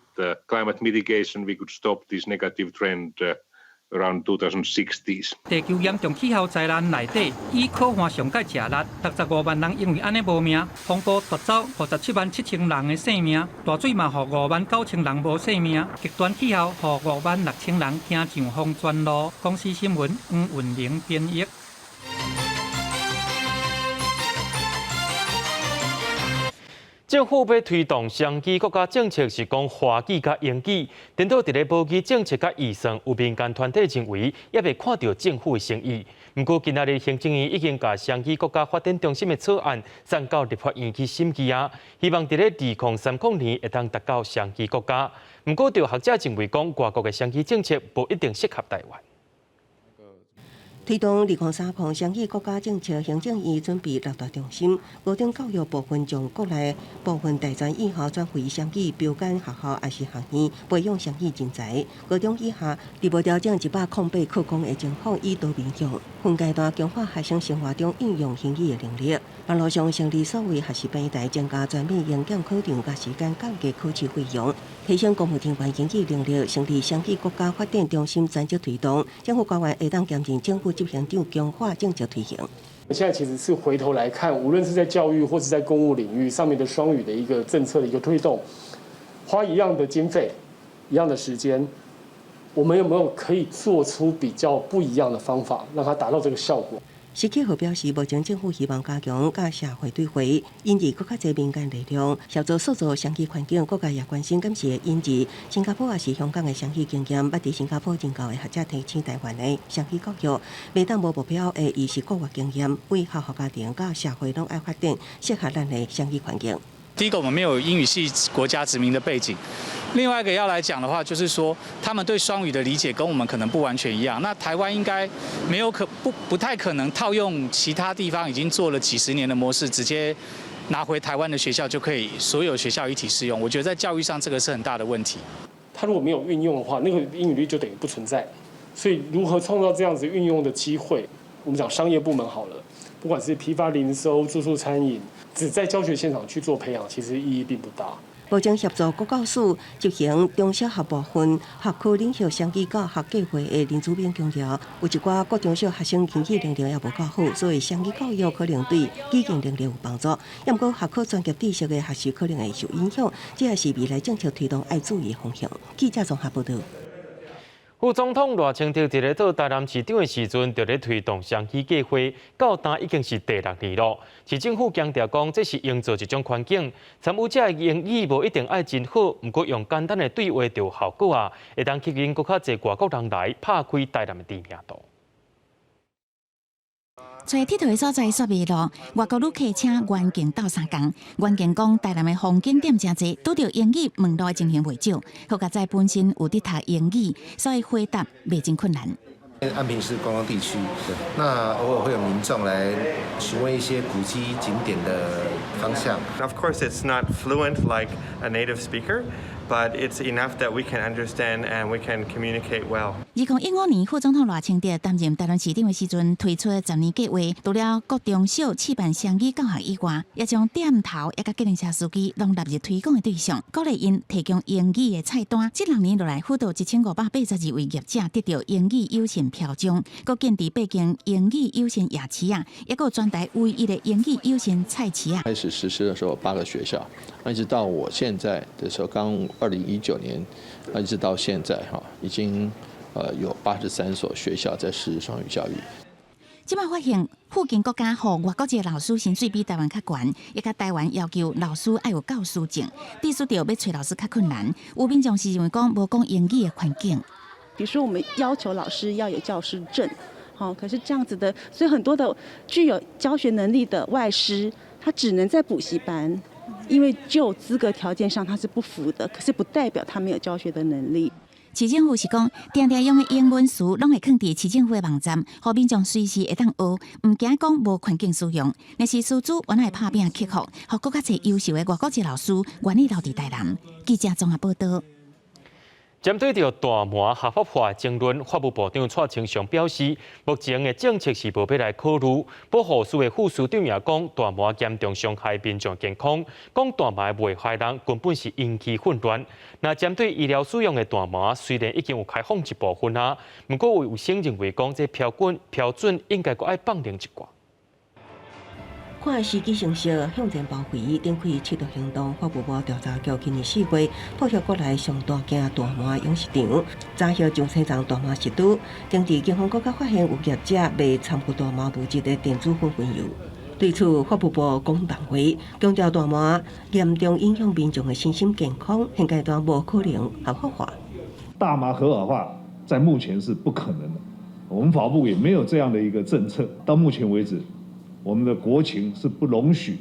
climate mitigation, we could stop this negative trend around 2060s. 地球嚴重氣候災難內底，以苦旱上蓋食力，65萬人因為按呢無命，風暴奪走57萬7千人的性命，大水嘛予5萬9千人無性命，極端氣候予5萬6千人驚上黃泉路。公視新聞黃雲玲編譯。政府欲推動雙語國家政策，是講華語佮英語。顛倒佇咧母語政策佮預算，有民間團體認為，猶未看著政府的誠意。毋過今仔日行政院已經共雙語國家發展中心的草案送到立法院去審議啊，希望佇咧2030年會當達到雙語國家。毋過，著學者認為講，外國的雙語政策無一定適合台灣。推動2030雙語國家政策，行政院準備六大重心，高等教育部分將國內部分大專院校轉為雙語標桿學校，抑是學院培養雙語人才。高中以下，佇無調整108課綱的情況，以多面向分階段強化學生生活中應用英語的能力。網路上成立數位學習平台，增加全面英檢考場佮時間，降低考試費用，提升公務人員英語能力，成立雙語國家發展中心專職推動，政府官員會當兼任政府執行長，強化政策推行。現在其實是回頭來看，無論是在教育或是在公務領域上面的雙語的一個政策的一個推動，花一樣的經費，一樣的時間，我們有沒有可以做出比較不一樣的方法，讓它達到這個效果？施啟和表示，目前政府希望加強佮社會對話，引入閣較濟民間力量，協助塑造雙語環境。各界也關心敢是會引入新加坡抑是香港的雙語經驗，捌佇新加坡任教的學者提醒台灣的雙語教育，袂當無目標的移植國外經驗，對學校家庭佮社會攏愛發展適合咱的雙語環境。第一個，我們沒有英語系國家殖民的背景；另外一個要來講的話，就是說他們對雙語的理解跟我們可能不完全一樣。那台灣應該沒有可不不太可能套用其他地方已經做了幾十年的模式，直接拿回台灣的學校就可以所有學校一體適用。我覺得在教育上這個是很大的問題。他如果沒有運用的話，那個英語率就等於不存在。所以如何創造這樣子運用的機會？我們講商業部門好了，不管是批發零售、住宿餐飲。只在教學現場去做培養，其實意義並不大。目前協助國教署執行中小學部分學科領域雙語教學計劃的林祖明強調，有一寡國中小學生英語能力猶無夠好，所以雙語教育可能對語言能力有幫助。毋過學科專業知識的學習可能會受影響，這也是未來政策推動愛注意的方向。記者綜合報道。副總統賴清德佇咧做台南市長的時陣，就咧推動雙語計劃，到今已經是第六年咯。市政府強調講，這是營造一種環境，參與者的英語無一定愛真好，毋過用簡單的對話就有效果啊，會當吸引閣較濟外國人來拍開台南的知名度。揣𨑨迌的所在煞袂落，外國旅客請袁敬鬥相共。袁敬講，台南的風景點誠濟，拄著英語問路的情形袂少。好佳哉本身有佇讀英語，所以回答袂真困難。安平是觀光地區，那偶爾會有民眾來詢問一些古蹟景點的方向。 Of course, it's not fluent like a native speaker, but it's enough that we can understand and we can communicate well. 2015年，副總統賴清德擔任台南市長的時陣，推出10年計劃，除了國中小試辦雙語教學以外，也將店頭以及計程車司機攏納入推廣的對象，鼓勵𪜶提供英語的菜單。這6年落來，輔導1582位業者得到英語友善標章，閣建置八間英語友善夜市仔，抑閣全台唯一的英語友善菜市仔。開始實施的時候，八個學校，一直到我現在的時候，剛2019年，一直到現在哈，已經有83所學校在實施雙語教育。這擺發現附近國家予外國籍老師薪水比台灣較懸，也佮台灣要求老師愛有教師證，致使著欲揣老師較困難。有民眾是認為講無講英語的環境。比如說，我們要求老師要有教師證，好，可是這樣子的，所以很多的具有教學能力的外師，他只能在補習班，因為就資格條件上他是不符的，可是不代表他沒有教學的能力。市政府是講，定定用的英文詞攏會囥佇市政府的網站，予民眾隨時會當學，毋驚講無環境使用。若是師資原來拍拚克服，予閣較濟優秀的外國籍老師願意留佇台南。記者綜合報道。針對著大麻合法化爭論，法務部長蔡清祥表示，目前的政策是無欲來考慮。保護司的副司長也講，大麻嚴重傷害民眾健康，講大麻危害人根本是引起混亂。那針對醫療使用的大麻，雖然已經有開放一部分啊，毋過有醫生認為講，這標準應該閣愛放寬一寡。看時機成熟，向前包圍，展開緝毒行動。法務部調查局今年4月破獲國內上大間大麻養殖場，查獲上千叢大麻植株。當地警方閣較發現有業者賣摻有大麻物質的電子粉粉油。對此，法務部講重話，強調大麻嚴重影響民眾的身心健康，現階段無可能合法化。大麻合法化在目前是不可能的，我們法務部也沒有這樣的一個政策。到目前為止，我們的國情是不容許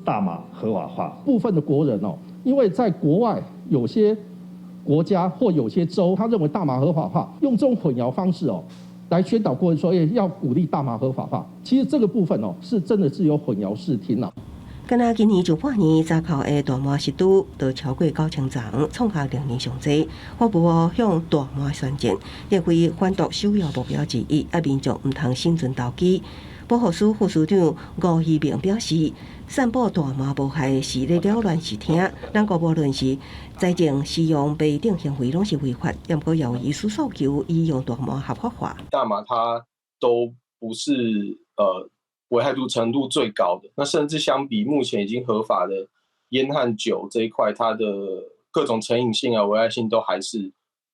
大麻合法化。部分的國人哦，因為在國外有些國家或有些州，他認為大麻合法化，用這種混淆方式哦，來宣導過說，要鼓勵大麻合法化。其實這個部分哦，是真的是有混淆視聽啦。敢若今年上半年，閘口的大麻食豬就超過9000叢，創下歷年上濟。法務部向大麻宣戰，列為反毒首要目標之一，啊民眾毋通心存投機。保護司副司長吳希明表示，散布大麻無害是咧擾亂視聽，咱國無論是栽種、使用、賣等行為攏是違法。毋過也有醫師訴求，醫用大麻合法化。大麻它都不是危害度程度最高的，那甚至相比目前已經合法的菸和酒這一塊，它的各種成癮性啊、危害性都還是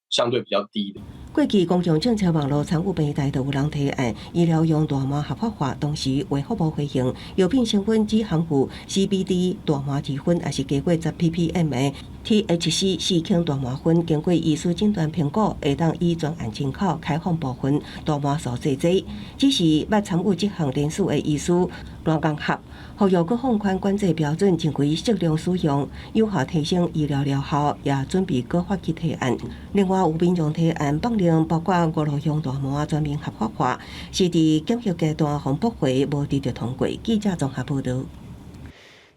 相對比較低的。過去公共政策網路參與平台就有人提案，醫療用大麻合法化，同時衛福部回應，藥品成分只含有 CBD 大麻二酚，抑是低過10 ppm 的 THC 四氫大麻酚，經過醫師診斷評估，會當以專案進口開放部分大麻素製劑。只是捌參與這項聯署的醫師羅江合，呼籲閣放寬管制標準，正規適量使用，有效提升醫療療效，也準備閣發起提案。另外有民眾提案放令，包括娛樂用大麻全面合法化，是佇檢核階段予駁回，無得著通過。記者綜合報導。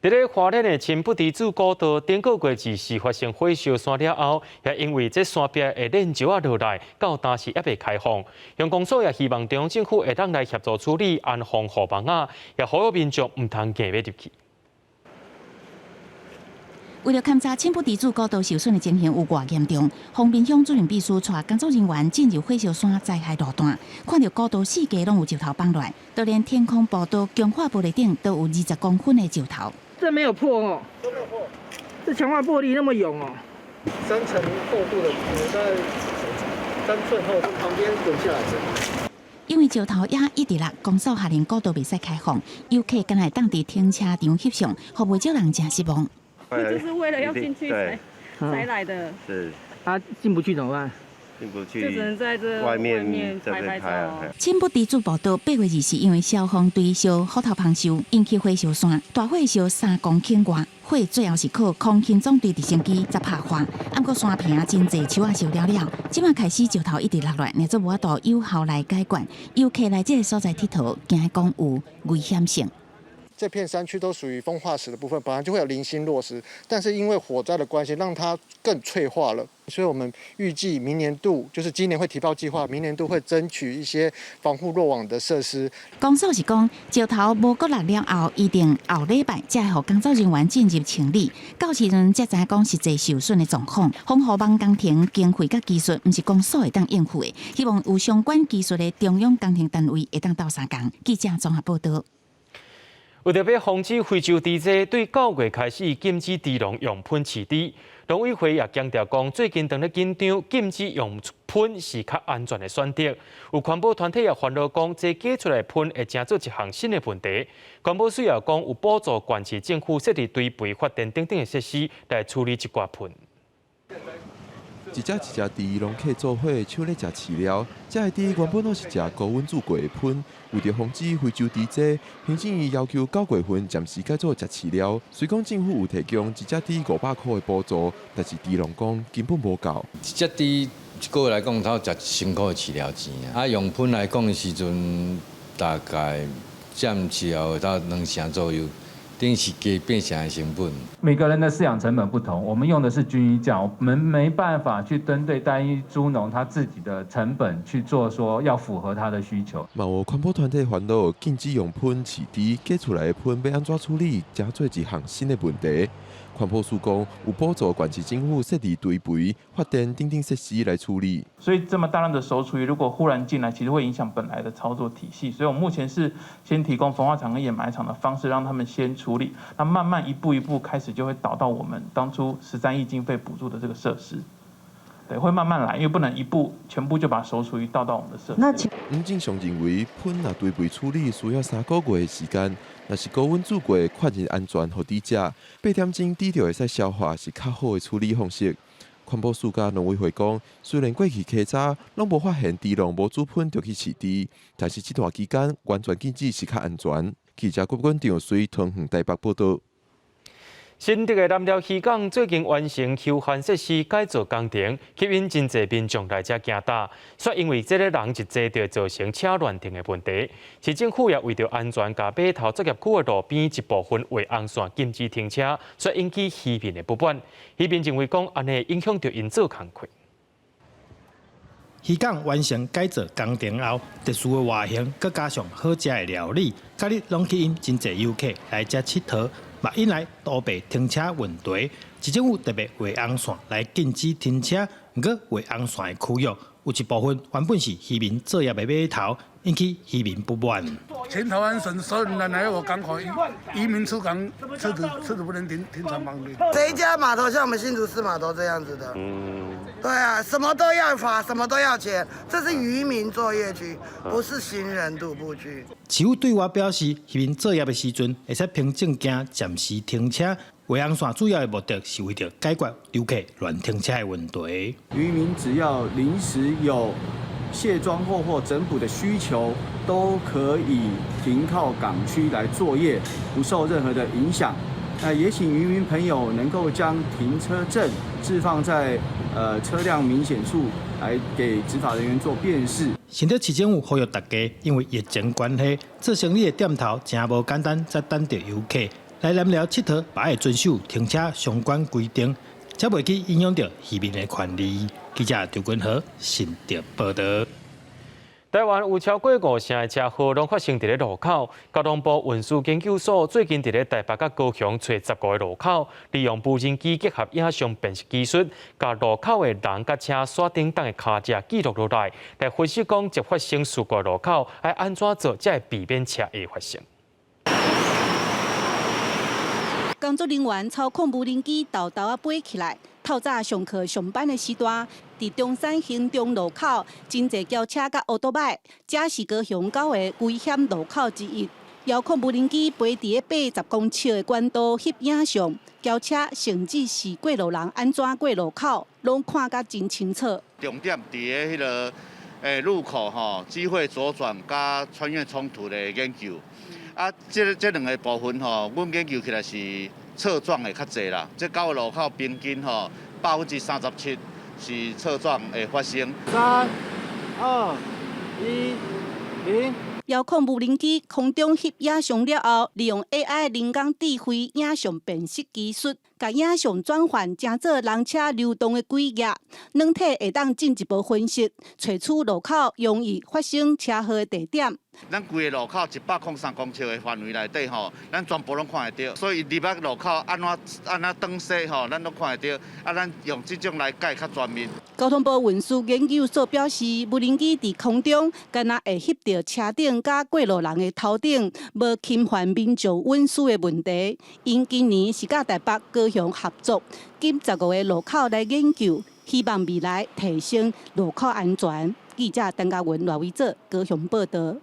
佇咧花蓮的深不知子古道，頂個月二四發生火燒山了後，也因為這山壁的煉石仔落來，到今時猶未開放。鄉公所也希望中央政府會當來協助處理安防護網仔，也呼籲民眾毋通硬欲入去。為著勘查深不知子古道受損的情形有偌嚴重，豐濱鄉主任秘書帶工作人員進入火燒山災害路段，看著古道四界攏有石頭放落來，就連天空步道強化玻璃頂都有20公分的石頭。這沒有破哦，都沒有破。這強化玻璃那麼勇哦。3層厚度的，大概3寸厚，從旁邊滾下來的。因為石頭也一直落，公所下令古道袂使開放，遊客敢若會當佇停車場翕相，予袂少人誠失望。就是為了要進去才來的。是。啊，進不去怎麼辦？進不去，就只能在這外面這邊拍啊。深不知子步道8月24，因為消防隊燒斧頭芳燒，引起火燒山，大火燒3公頃外，火最後是靠空勤總隊直升機才拍化。毋過山坪真濟樹仔燒了了，這馬開始石頭一直落來，爾做無法度有效來解決。遊客來這个所在𨑨迌，驚講有危險性。這片山區都屬於風化石的部分，本來就會有零星落石，但是因為火災的關係，讓它更脆化了。所以我們預計明年度，就是今年會提報計劃，明年度會爭取一些防護落網的設施。公所是講，石頭無閣落了後，一定後禮拜才會予工作人員進入清理。到時陣才知影講實際受損的狀況。防護網工程經費佮技術，毋是公所會當應付的。希望有相關技術的中央工程單位會當鬥相共。記者綜合報導。為著欲防止非洲豬瘟，對9月開始禁止豬農用噴飼豬。農委會也強調講，最近當咧緊張，禁止用噴是較安全的選擇。有環保團體也煩惱講，這加出來噴會成做一項新的問題。環保署也講，有補助縣市政府設置堆肥發電等等的設施來處理這寡噴。一隻一隻豬攏客做伙，搶咧食飼料。這个豬原本攏是食高溫煮過的噴。為著防止非洲豬瘟，行政院要求9月份暫時改做食飼料。雖講政府有提供一隻豬500箍的補助，但是豬農講根本無夠。一隻豬一個月來講，差不多食1000箍的飼料錢啊。啊，用噴來講的時陣，大概佔飼料到2成左右。定是加變成的成本。每個人的飼養成本不同，我們用的是均一價，我們沒辦法去針對單一豬農他自己的成本去做，說要符合他的需求。嘛有環保團體煩惱，禁止用噴飼豬，加出來的噴欲按怎處理，成做一項新的問題。環保署講，有補助縣市政府設置堆肥、發電等等設施來處理。所以這麼大量的熟廚餘，如果忽然進來，其實會影響本來的操作體系。所以我們目前是先提供焚化廠跟掩埋場的方式，讓他們先處理。那慢慢一步一步開始，就會導到我們當初13億經費補助的這個設施。對，會慢慢來，因為不能一步全部就把熟廚餘倒到我們的設施。那吳正雄認為，噴若堆肥處理需要3個月的時間，若是高溫煮過，確認安全予豬食，8點鐘豬就會使消化，是較好的處理方式。環保署佮農委會講，雖然過去稽查攏無發現豬農無煮噴就去飼豬，但是這段期間完全禁止是較安全。記者郭館長隨桃園台北報導。新竹的南寮漁港最近完成休閒設施改造工程，吸引真濟民眾來遮行搭。卻因為這个人一濟，就造成車亂停的問題。市政府也為著安全，共碼頭作業區的路邊一部分畫紅線禁止停車，卻引起漁民的不滿。漁民認為講，按呢影響著𪜶做工課。漁港完成改造工程後，特殊的外形，閣加上好食的料理，逐日攏吸引真濟遊客來遮𨑨迌，嘛引來倒白停車問題。市政府特別畫紅線來禁止停車，毋過畫紅線的區域有一部分原本是漁民作業的碼頭，引起漁民不滿。全台灣省所有人來我港口，漁民出港，車子不能停船旁邊。誰家碼頭像我們新竹市碼頭這樣子的？對啊，什麼都要罰，什麼都要錢，這是漁民作業區，不是行人徒步區。市府對外表示，漁民作業的時陣會使憑證件暫時停車。畫紅線主要的目的是為著解決遊客亂停車的問題。漁民只要臨時有卸裝貨或整補的需求，都可以停靠港區來作業，不受任何的影響。那也請漁民朋友能夠將停車證置放在車輛明顯處，來給執法人員做辨識。新竹市政府呼籲大家，因為疫情關係，做生意的店頭誠無簡單，才等著遊客來南寮𨑨迌，嘛愛遵守停車相關規定，才袂去影響著漁民的權利。記者張君和新竹報導。台灣有超過五成的車禍攏發生佇咧路口。交通部運輸研究所最近佇咧台北佮高雄揣15個路口，利用無人機結合影像辨識技術，共路口的人佮車煞頂當的跤跡記錄落來，來分析講，這發生事故路口愛按怎做，才會避免車禍發生。工作人員操控無人機沓沓仔飛起來。透早上課上班的時段，佇中山興中路口，真濟轎車佮歐多擺，這是高雄九個危險路口之一。遙控無人機飛佇咧80公尺的高度翕影像，轎車甚至是過路人按怎過路口，攏看甲真清楚。重點佇咧彼个路口吼，機會左轉佮穿越衝突的研究。啊，這兩个部分吼，阮研究起來是側撞的較濟啦。這九個路口平均吼37%是側撞會發生。三、二、一、零。遙控無人機空中翕影像了後，利用 AI 人工智慧影像辨識技術，共影像轉換成做人車流動的軌跡，軟體會當進一步分析，揣出路口容易發生車禍的地點。咱規个路口103公尺的範圍內底吼，咱全部攏看會著。所以入來路口按怎按怎轉踅吼，咱攏看會著。啊，咱用這種來改較全面。交通部運輸研究所表示，無人機佇空中，敢若會翕著車頂佮過路人的頭頂，無侵犯民眾隱私的問題。𪜶今年是佮台北、高雄合作，揀15個路口來研究，希望未來提升路口安全。記者陳嘉文、賴維哲高雄報導。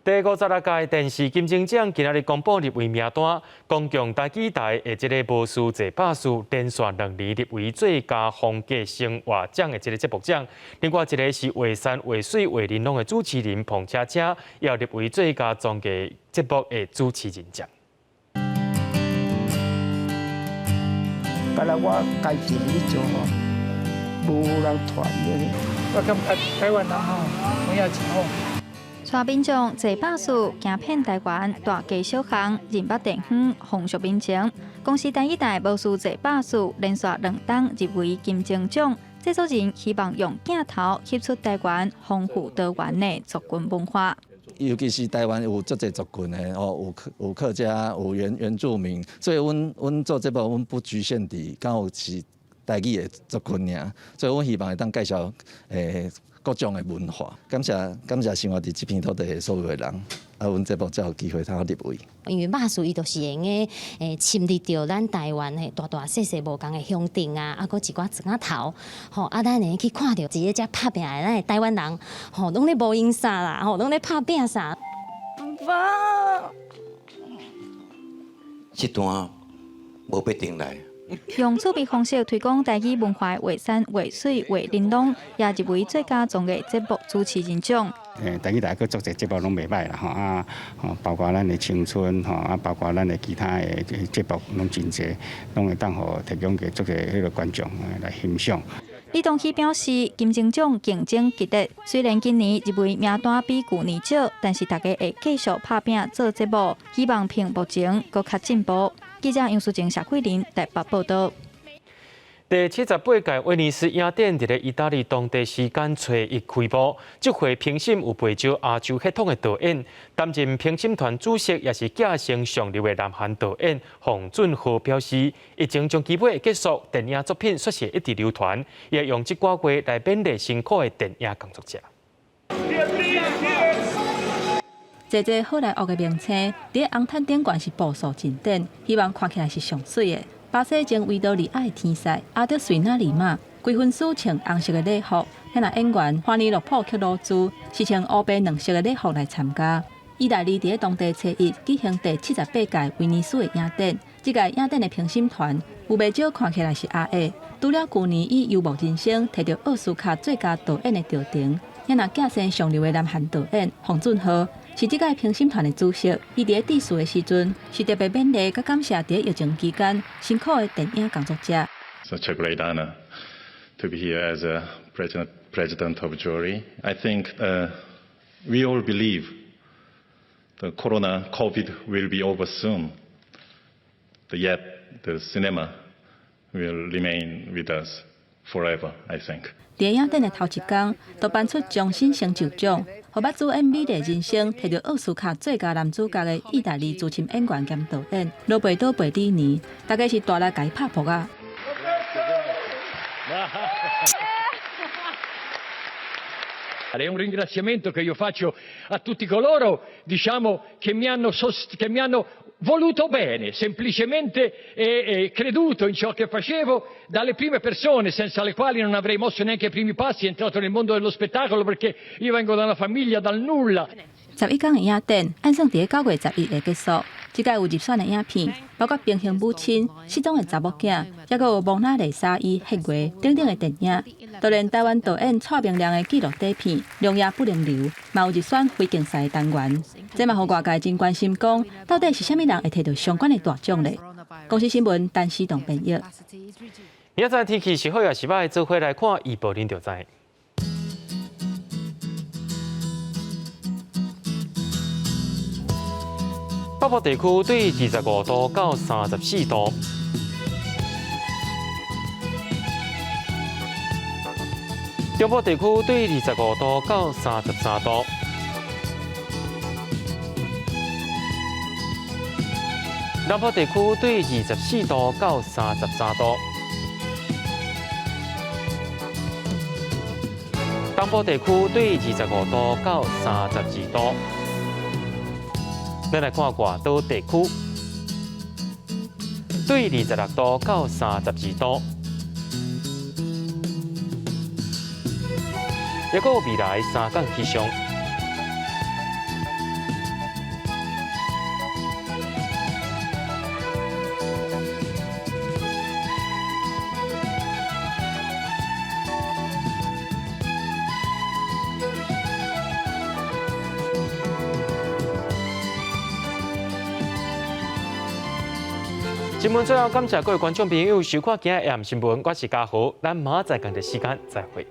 第56屆電視金鐘獎今仔日公布入圍名單，公共台語台的這个無事坐百事連續2年入圍最佳風格生活獎的這个節目獎。另外一个是畫山畫水畫玲瓏的主持人彭車車，也入圍最佳綜藝節目的主持人獎。敢若我家己咧做，無人傳的。我感覺台灣人吼，有影真好。帶民眾坐百事，行遍台灣大街小巷，認捌地方風俗民情。公視台語台無事坐百事，連續兩冬入圍金鐘獎。製作人希望用鏡頭翕出台灣豐富多元的族群文化。尤其是台灣有足濟族群的哦，有客家，有原住民，所以阮做節目，阮不局限佇敢有是台語的族群爾，所以阮希望會當介紹各種的文化。感謝感謝生活佇這片土地的所有的人，啊，阮節目才有機會通入圍。因為肉事伊就是會用深入著咱台灣的大大細細無仝的鄉鎮啊，啊，閣一寡庄仔頭，吼，啊，咱會去看著佇咧遮拍拚的咱的台灣人，吼，攏咧無閒啥啦，吼，攏咧拍拚啥。爸，這段無必定來。用趣味方式推廣台語文化，畫山畫水畫玲瓏，也入圍最佳綜藝節目主持人獎。台語台閣足濟節目攏袂䆀啦吼啊，吼包括咱的青春吼啊，包括咱的其他的節目攏真濟，攏會當予提供給足濟彼個觀眾來欣賞。李東熙表示，金鐘獎競爭激烈，雖然今年入圍名單比舊年少，但是大家會繼續拍拚做節目，希望憑目前閣較進步。記者楊淑靜、謝慧玲台北報導。第78屆威尼斯影展佇咧意大利當地時間初一開幕，這回評審有袂少亞洲血統的導演，擔任評審團主席也是寄生上流的南韓導演奉俊昊表示，疫情將基本會結束，電影作品煞是一直流傳，會用這寡月來勉勵辛苦的電影工作者。濟濟好萊塢的明星，佇紅毯頂懸是步數真緊，希望看起來是上媠的。巴西前維多利亞的天使阿德瑞納里馬，規身軀穿紅色的禮服，遐若演員歡尼洛普克魯茲是穿烏白兩色的禮服來參加。意大利佇咧當地初一舉行第78屆威尼斯的影展，這屆影展的評審團有袂少看起來是亞裔。除了舊年以《遊牧人生》摕著奧斯卡最佳導演的提名，遐若寄生上流的南韓導演奉俊昊是這屆評審團的主席。伊佇咧致辭的時陣，是特別勉勵佮感謝佇咧疫情期間辛苦的電影工作者。 Such a great honor to be here as a president of jury. I think we all believe the corona COVID will be over soon. Yet the cinema will remain with us forever, I think. 佇影展的頭一工，就頒出終身成就獎，予捌主演《美麗人生》摕著奧斯卡最佳男主角的意大利資深演員兼導演羅貝多·貝里尼，大家是大力共伊拍噗仔。 È un ringraziamento che io faccio a tutti coloro, diciamo, che mi hanno voluto bene, semplicemente e creduto in ciò che facevo, dalle prime persone senza le quali non avrei mosso neanche i primi passi, entrato nel mondo dello spettacolo, perché io vengo da una famiglia dal nulla. 11天的影展，按算佇咧9月11會結束。這屆有入選的影片，包括《平行母親》、失蹤的查某囝，抑閣有《蒙娜麗莎與黑月》等等的電影。就連台灣導演蔡明亮的紀錄短片《良夜不能留》，嘛有入選非競賽的單元。這嘛予外界真關心，講到底是啥物人會摕著相關的大獎咧？公視新聞陳思棟編譯。明仔載天氣是好抑是䆀，做伙來看預報，恁就知。北部地區對25度到34度，中部地區對25度到33度，南部地區對24度到33度，東部地區對25度到32度。咱來看外島地區，對26度到32度，抑閣有未來三天氣象。新聞最後感謝各位觀眾朋友收看今日的新聞，我是嘉豪，咱明仔載仝個時間再會。